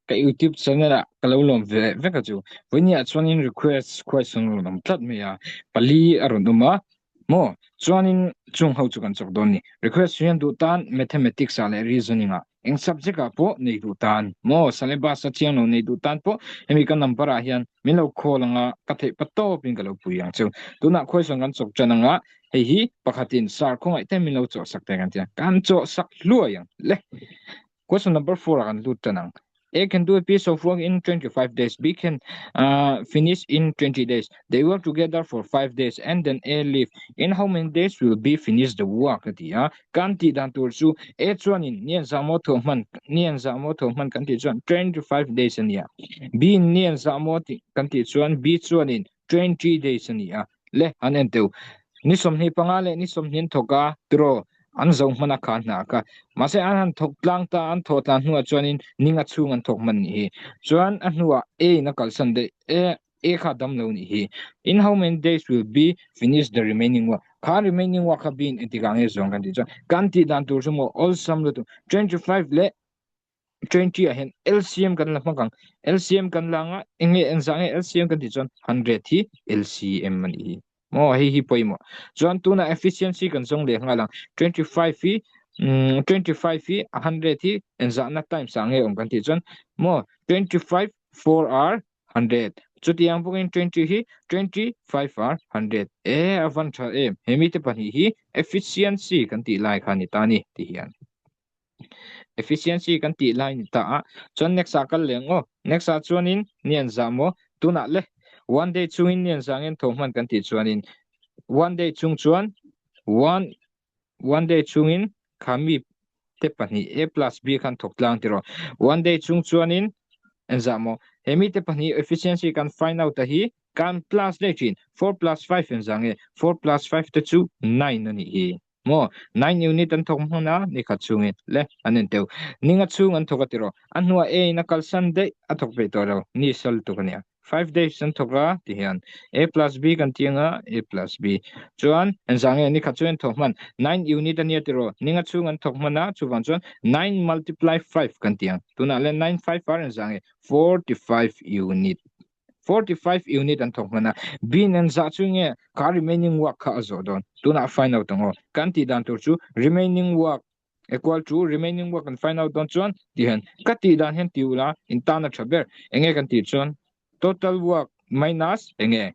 Ka YouTube channel ah ka lo lawm ve vek a chu. Vawinia chuanin request question rawn awm tlat mai a, pali a rawn awm a maw? Chuanin chung ho chu kan chawk dawn ni. Request hian duh tan Mathematics ah leh Reasoning ah eng subject ah pawh nei duh tan maw? Syllabus a chiang lo nei duh tan pawh hemi ka number ah hian min lo call anga ka theih pa tawpin ka lo pui ang cheu. Tunah question kan chawk tan anga hei hi pakhatin sir khawngaih te min lo chawh sak te kan tia kan chawh sak hluai ang le. Question number 4 ah kan lut tan ang. A can do a piece of work in 25 days. B can uh, finish in 20 days. They work together for 5 days and then A leave. In how many days will B finish the work? Ati a. Kan ti dan tur chu A chuanin nian za mo tho hman nian za mo tho hman kan ti chuan 25 days ania. B in nian za mo ti kan ti chuan B chuanin 20 days ania. Le an en teu. Ni 25 leh ni 30 thoka tiro an zo hman a kha hna kha. Mahse an han thawk tlang ta an thawh tlan hnuah chuanin ninga chhung an thawk hman nih hi. Chuan a hnuah A in a kalsan daih A A kha dam lo nih hi. In how many days will B finish the remaining work? Kha remaining work kha B in engtikah nge zawng kan tih chuan kan tih dan tur chu maw awlsam lutuk 25 leh 20 ah hian LCM kan la hmang ang. LCM kan la anga eng nge engzah nge LCM kan tih chuan 100 hi LCM a nih hi. Maw hei hi pawimawh. Chuan tunah efficiency kan zawng leh nghal ang. 25 hi 25 hi 100 hi engzahna times ah nge awm kan tih chuan maw 25 4 r 100 chutiang bawkin 20 hi 25 r 100 e a van tha em he mite pahnih hi efficiency kan tih lai kha ni ta ni ti hian. Efficiency kan tih lai ni ta a, chuan next ah kal leh ang aw. Next ah chuanin ni an zah maw? Tunah le one day chungin ni an zah ngen tho hman kan tih chuanin one day chung chuan one one day chungin kha mi te pahnih A plus B khan thawk tlang tiraw. One day chung chuanin an zah maw? He mi te pahnih efficiency kan find out a hi kan plus daih thin. 4 plus 5 an zah nge? 4 plus 5 te chu 9 a nih hi. Maw? 9 unit an thawk hmun a, ni khat chungin le an en teuh. Ninga chhung an thawk a tiraw. A hnuah A in a kalsan daih a thawk ve tawh lo. Ni sal tuk a nia. 5 days an thawk a ti hian A plus B kan ti anga A plus B. Chuan engzah nge ni khat chu an thawk hman? 9 unit a nia tiraw. Ninga chhung an thawk hman a, chuvang chuan 9 multiply 5 kan ti ang. Tunah le 9 5 ar engzah nge? 45 unit. 45 unit an thawk hman a, bin an zah chu nge kha remaining work kha a zawh dawn. Tunah find out ang aw. Kan tih dan tur chu remaining work equal to remaining work kan find out dawn chuan ti hian ka tih dan hian ti ula in tan a tha ber. Enge kan tih chuan total work minus enge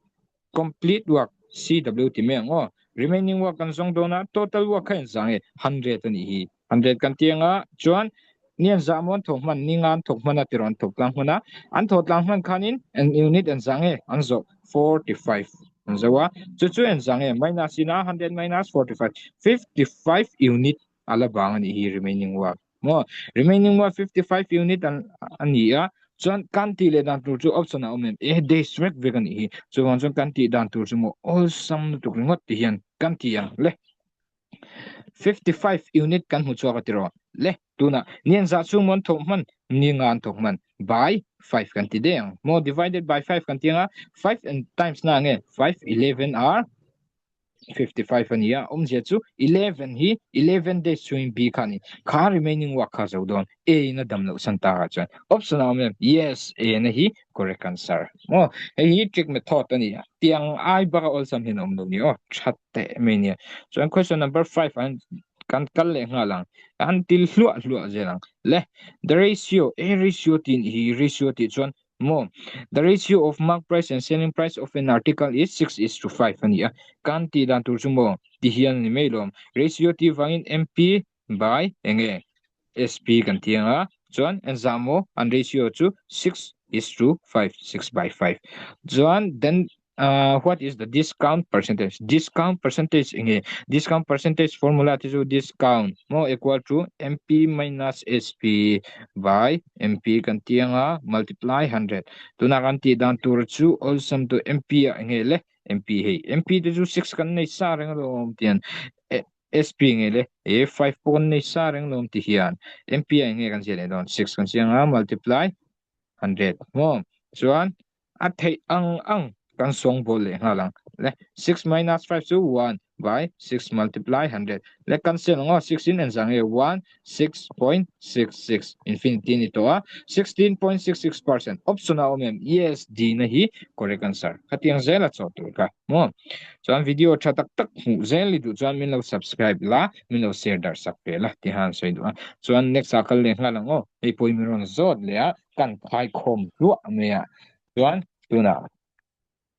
complete work CW ti mai ang aw. Remaining work kan zawng dawn a total work kha inzah nge 100 a nih hi. 100 kan ti anga chuan ni an zah maw an thawk hman ni nga an thawk hman a tiraw an thawk tlang hman a an thawh tlang hman khanin an unit an zah nge an zawh 45 an zo a chu chu an zah nge minus in a 100 minus 45 55 unit a la bang a nih hi remaining work maw remaining work 55 unit an a ni a chuan kan tih leh dan tur chu option a awm em e days vek vek a nih hi chuvang chuan kan tih dan tur chu maw awlsam lutuk ringawt ti hian kan ti ang le 55 unit kan hmu chhuak a tiraw le tunah nian zah chhung maw an thawk hman ni nga an thawk hman by 5 kan ti daih ang maw divided by 5 kan ti anga 5 and times na nge 5 11 are 55 a ni a awmzia chu 11 hi 11 days chhungin B kha ni kha remaining work kha zo dawn A in a dam loh san ta ah chuan option a awm em yes A na hi correct answer maw hei hi trick method a ni a tiang ai baka awlsam hian a awm lo ni aw that teh mai nia chuan question number 5 an kan kal leh nghal ang an til hluah hluah zel ang le the ratio a ratio tin hi ratio tih chuan maw the ratio of mark price and selling price of an article is 6 is to 5 a ni a kan tih dan tur chu maw ti hian a ni mai lawm ratio tih vangin mp by enge SP kan ti anga chuan engzah maw an ratio chu 6 is to 5 6 by 5 chuan then uh, what is the discount percentage discount percentage enge discount percentage formula te chu discount mo equal to mp minus sp by mp kan ti anga multiply 100 tuna kan ti dan tur chu awlsam tu mp a enge le mp hei mp te chu 6 kan nei sa reng alawm tian SP nge le e 5 pawh kan nei sa reng lawm ti hian MP ah eng nge kan ziah leh dawn 6 kan ziah anga multiply 100 maw chuan a theih ang ang kan sawng bawl leh nghal ang le 6 minus 5 chu 1 by 6 multiply 100 le cancel ang aw 6 in engzah nge 1 6.66 infinity ni tawh a 16.66% option a awm em yes D na hi correct answer khatiang zel a chawh tur kha maw chuan video tha tak tak hmuh zel i duh chuan min lo subscribe la min lo share darh sak ve la ti han sawi duh a chuan next ah kal leh nghal ang aw hei pawh hi min rawn zawt leh a kan khai khawm hluah mai a chuan tunah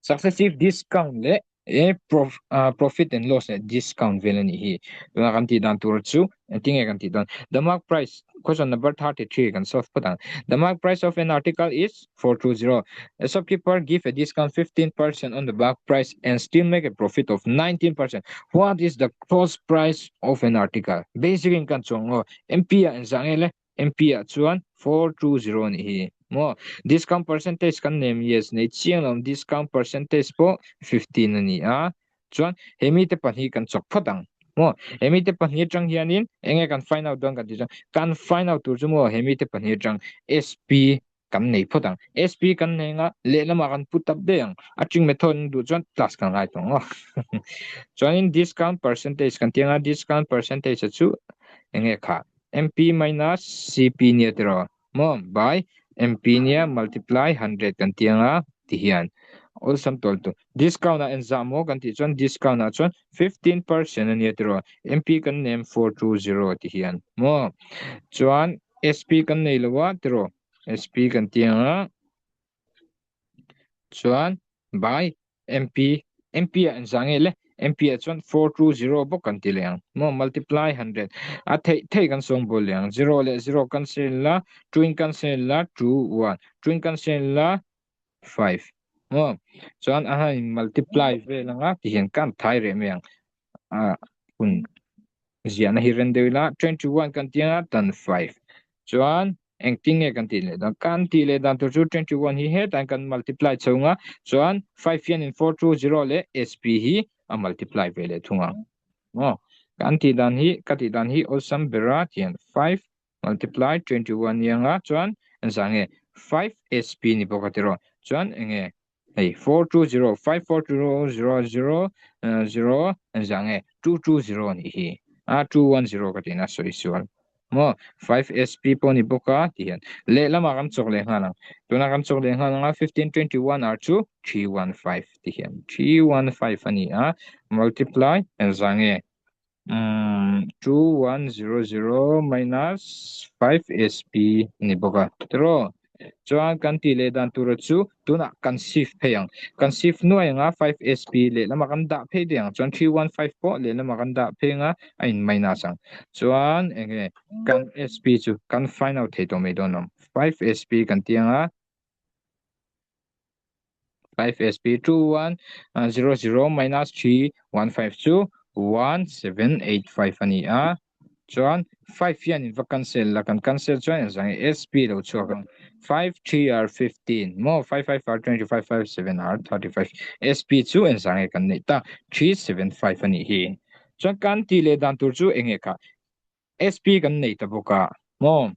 Successive discount leh e profit and loss leh discount vel a nih hi. Tuna kan tih dan tur chu engtin nge kan tih dawn? The mark price question number 33 kan solve phawt ang. The mark price of an article is 420. A shopkeeper give a discount 15% on the mark price and still make a profit of 19%. What is the cost price of an article? Basic in kan chuang aw. MP ah engzah nge le? MP ah chuan 420 anih hi maw discount percentage kan nem yes nei chiang lo discount percentage pawh 15 ani a chuan he mite pahnih kan chawk phawt ang maw he mite pahnih atang hianin enge kan find out dawn kan tih chuan kan find out tur chu maw he mite pahnih atang SP kan nei phawt ang SP kan nei anga lehlamah kan put up daih ang a ching method an duh chuan class kan ngai tawh ang aw chuanin discount percentage kan tih anga discount percentage chu enge kha MP minus CP nia tiraw maw by MP nia multiply 100 kan tih anga ti hian awlsam tawl tu discount ah engzah maw kan tih chuan discount ah chuan 15% ania tiraw MP kan nem 420 ti hian maw chuan SP kan nei lo a tiraw SP kan tih anga chuan by MP MP ah engzah nge le MP ah chuan 420 bawk kan ti leh ang maw multiply 100 a theih theih kan sawng bawl leh ang 0 leh 0 cancel la 2 in cancel la 2 1 2 in cancel la 5 maw chuan a han in multiply vel anga ti hian kan thai reh mai ang a hun ziahna hi rem deuh ila 21 kan tih anga tan 5 chuan engtin nge kan tih leh dan kan tih leh dan tur chu 21 hi hetah kan multiply chho nga chuan 5 hian in 4 2 0 leh sp hi a multiply ve leh thung ang maw kan tih dan hi ka tih dan hi awlsam bera tian 5 multiply 21 ni anga chuan engzah nge 5 sp ni bawk a tiraw chuan enge hei 4 2 0 5 4 2 0 0 0 engzah nge 2 2 0 nih hi a 2 1 0 ka tihna sawi sual maw 5 sp pawh ni bawk a ti hian lehlamah kan chawk leh nghal ang tuna kan chawk leh nghal ang a 15 21 r chu 3 1 5 ti hian 3 1 5 a ni a multiply engzah nge 2100 minus 5sp ni bawk a tiraw chuan kan tih leh dan tura chu tunah kan shift phei ang kan shift nuai anga 5sp lehlamah kan dah phei daih ang chuan 315 pawh lehlamah kan dah phei anga a in minus ang chuan enge kan sp chu kan find out thei tawh mai dawn awm 5sp kan tih anga 5sp 2 1 0 0 minus 3 1 5 chu 1 7 8 5 a ni a chuan 5 hian in va cancel la kan cancel chuan engzah nge sp lo chhuak ang 5 3 r 15 maw 5 5 r 25 5 7 r 35 sp chu engzah nge kan neih ta 3 7 5 a nih hi chuan kan tih leh dan tur chu enge kha SP kan nei ta bawk a maw?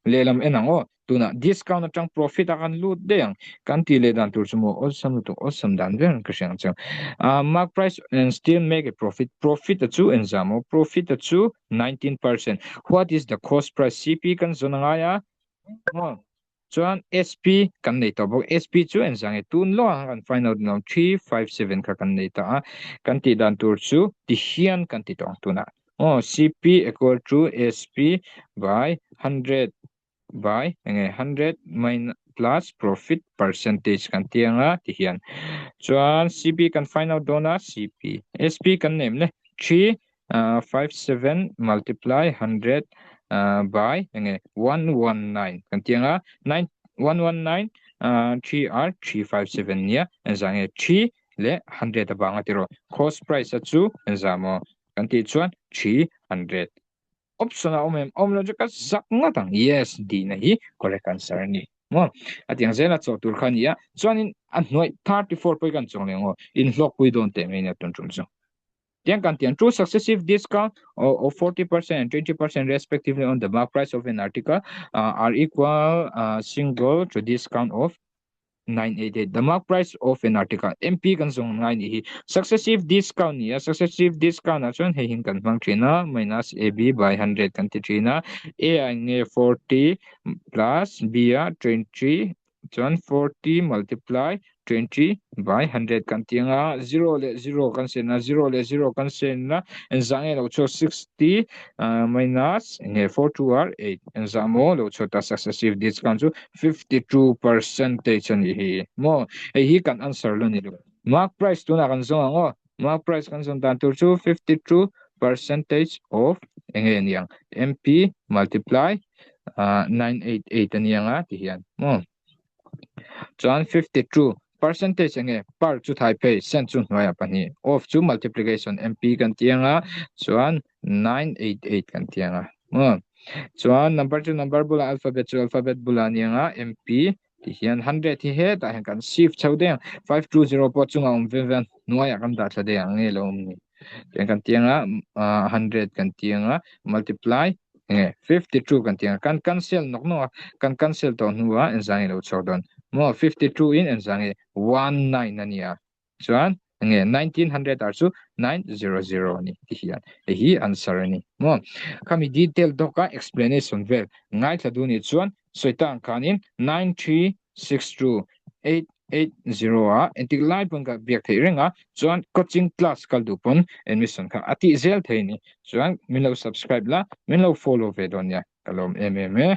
Lehlam en ang aw, tunah discount atang profit a kan lut daih ang kan tih leh dan tur chu maw awlsam lutuk awlsam dan ber ka hria ang che. Ah mark price and still make a profit, profit a chu engzah maw? Profit a chu 19%. What is the cost price? CP kan zawn a ngai a maw? Chuan SP kan nei tawh bawk. SP chu engzah nge tun lawk ang kan find out nuam 357 kha kan nei ta a. Kan tih dan tur chu ti hian kan ti tawh ang tunah. Aw CP equal to SP by 100 by enge 100 minus plus profit percentage kan ti anga ti hian. Chuan CP kan find out dawn a CP. SP kan nem le 3 5 7 multiply 100 by enge 119 kan ti anga 9 119 3 r 357 nia engzah nge 3 leh 100 a bang a tiraw cost price a chu engzah maw kan tih chuan 300 option a awm em awm lo chu ka zak ngawt ang yes tihna hi correct answer a ni maw a tiang zela chawh tur kha a ni a chuanin a hnuai 34 pawh hi kan chuang leh ang aw inhlawkpui dawn teh mai nia tun tum chu. Tiang kan tiang two successive discount of 40% and 20% respectively on the mark price of an article uh, are equal uh, single to discount of 988 The mark price of an article MP kan zawng ngai nih hi successive discount ni a successive discount ah chuan hei hin kan hmang thin a minus AB by 100 kan ti thin a A ah nge 40 plus B ah 20 chuan 40 multiply 20 by 100 kan ti anga 0 leh 0 kan sen a 0 leh 0 kan sen a engzah nge lo chhuak 60 minus nge 4 2 are 8 engzah maw lo chhuak ta successive discount chu 52 percentage a nih hi maw hei hi kan answer la ni lo mark price tunah kan zawng ang aw mark price kan zawn dan tur chu 52 percentage of enge niang mp multiply 988 a niang a ti hian maw chuan 52 percentage enge par chu thai phei cent chu hnuaiah pahnih of chu multiplication mp kan ti anga chuan 988 kan ti anga maw chuan number chu number bulah alphabet chu alphabet bulah ni anga mp ti hian 100 hi hetah hian kan shift chho deng 520 pawh chungah awm vel vel hnuaiah kan dah thla deng ang nge lo awm ni tiang kan ti anga 100 kan ti anga multiply nge 52 kan ti anga kan cancel nawk nawk a kan cancel tawh hnuah engzah nge lo chhuak dawn maw 52 in engzah nge 19 a nia chuan nge 1900 ar chu 900 a ni ti hian hei hi answer a ni maw khami detail dawk a explanation vel ngaithla duh nih chuan sawi ta ang khanin 9362 880 ah entik lai pawn ka biak theih reng a chuan coaching class kal duh pawn admission kha a tih zel thei a ni chuan min lo subscribe la min lo follow ve dawn nia ka lawm em em e.